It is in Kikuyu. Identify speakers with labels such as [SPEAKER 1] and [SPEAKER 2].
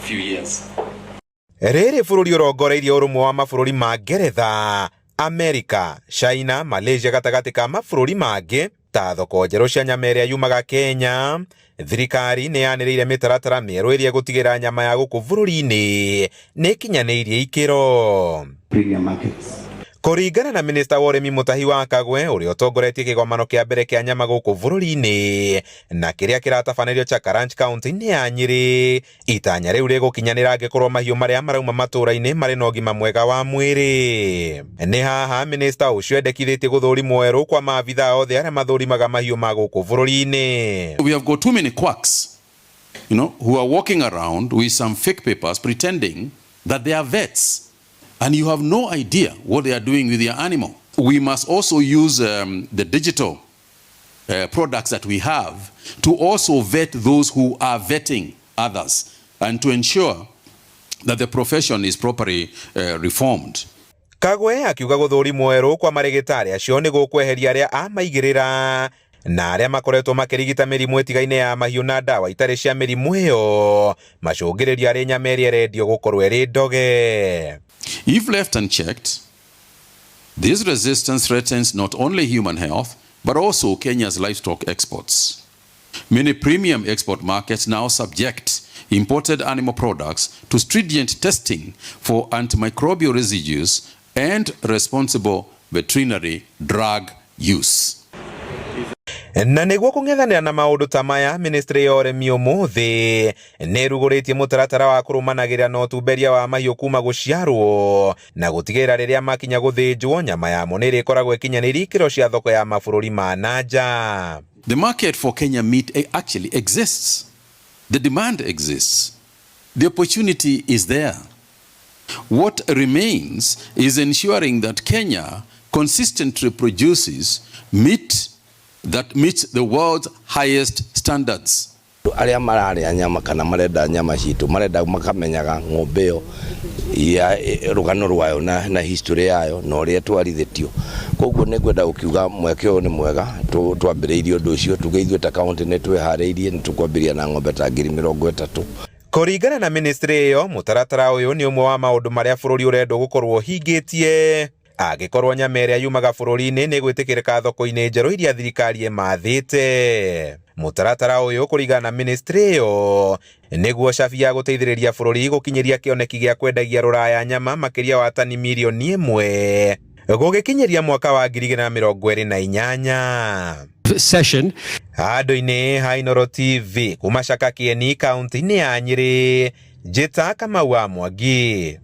[SPEAKER 1] Few years.
[SPEAKER 2] Rĩrĩ bũrũri ũrongoreirie ũrũmwe wa mabũrũri ma Ngeretha, Amerika, China, Malaysia gatagatĩ ka mabũrũri mangĩ ta thoko njerũ cia nyama ĩrĩa yumaga Kenya, thirikari nĩ yanĩrĩire mĩtaratara mĩerũ ĩrĩa ĩgũtigĩrĩra nyama ya gũkũ bũrũri-inĩ nĩ ĩkinyanĩirie ikĩro.
[SPEAKER 1] Premium markets.
[SPEAKER 2] Kũringana na minista wa ũrĩmi Mutahi wa Kagwe, ũrĩa ũtongoretie kĩgomano kĩa mbere kĩa nyama gũkũ bũrũri-inĩ na kĩrĩa kĩratabanĩrio Chaka Ranch kaunti-inĩ ya Nyĩrĩ, itanya rĩu rĩgũkinyanĩra angĩkorwo mahiũ marĩa marauma matũũra-inĩ marĩ na ũgima mwega wa mwĩrĩ. Nĩ haha minista ũcio endekithĩtie gũthũrimwo werũ kwa maabithaa othe arĩa mathũrimaga mahiũ ma gũkũ bũrũri-inĩ.
[SPEAKER 3] We have got too many quacks who are walking around with some fake papers pretending that they are vets. And you have no idea what they are doing with their animal. We must also use the digital products that we have to also vet those who are vetting others and to ensure that the profession is properly reformed.
[SPEAKER 2] Kagwe akiuga gũthũrimwo werũ kwa marĩgĩtarĩ acio nĩ gũkweheria arĩa amaigĩrĩra na arĩa makoretwo makĩrigita mĩrimũ ĩtigaine ya mahiũ na ndawa itarĩ cia mĩrimũ ĩyo, macũngĩrĩrio arĩ nyama ĩrĩa ĩrendio gũkorwo ĩrĩ ndoge.
[SPEAKER 3] If left unchecked, this resistance threatens not only human health, but also Kenya's livestock exports. Many premium export markets now subject imported animal products to stringent testing for antimicrobial residues and responsible veterinary drug use.
[SPEAKER 2] Na nĩguo kũng'ethanĩra na maũndũ ta maya, ministry ya ũrĩmi ũmũthĩ nĩ ĩrugũrĩtie mũtaratara wa kũrũmanagĩrĩra na ũtumberia wa mahiũ kuma gũciarwo na gũtigĩrĩra rĩrĩa makinya gũthĩnjwo, nyama yamo nĩ ĩrĩkoragwo ĩkinyanĩirie ikĩro cia thoko ya mabũrũri ma na nja.
[SPEAKER 3] The market for Kenya meat actually exists. The demand exists. The opportunity is there. What remains is ensuring that Kenya consistently produces meat that meets the world's highest standards.
[SPEAKER 4] Arĩa mararĩa nyama kana marenda nyama citũ, marenda makamenyaga ng'ombe ĩyo ya rũgano rwayo na history yayo na ũrĩa ĩtwarithĩtio. Koguo nĩ ngwenda gũkiuga mweke ũyũ nĩ mwega twambĩrĩirie ũndũ ũcio. Tuge ithuĩ ta kaunti nĩ twĩharĩirie, nĩ tũkwambĩrĩria na ng'ombe ta 30,000.
[SPEAKER 2] Kũringana na ministry ĩyo, mũtaratara ũyũ nĩ ũmwe wa maũndũ marĩa bũrũri ũrendwo gũkorwo ũhingĩtie angĩkorwo nyama ĩrĩa yumaga bũrũri-inĩ nĩ gwĩtĩkĩrĩka thoko-inĩ njerũ iria thirikari ĩmathĩte. Mũtaratara ũyũ, kũringana na ministry ĩyo, nĩguo cabi ya gũteithĩrĩria bũrũri gũkinyĩria kĩoneki gĩa kwendagia rũraya nyama makĩria wa tani 1 mirioni gũgĩkinyĩria mwaka wa 2028.
[SPEAKER 5] Session.
[SPEAKER 2] Handũ-inĩ ha Inooro TV kuma Caka Kĩeni, kaunti-inĩ ya Nyĩrĩ, njĩta Kamau wa Mwangi.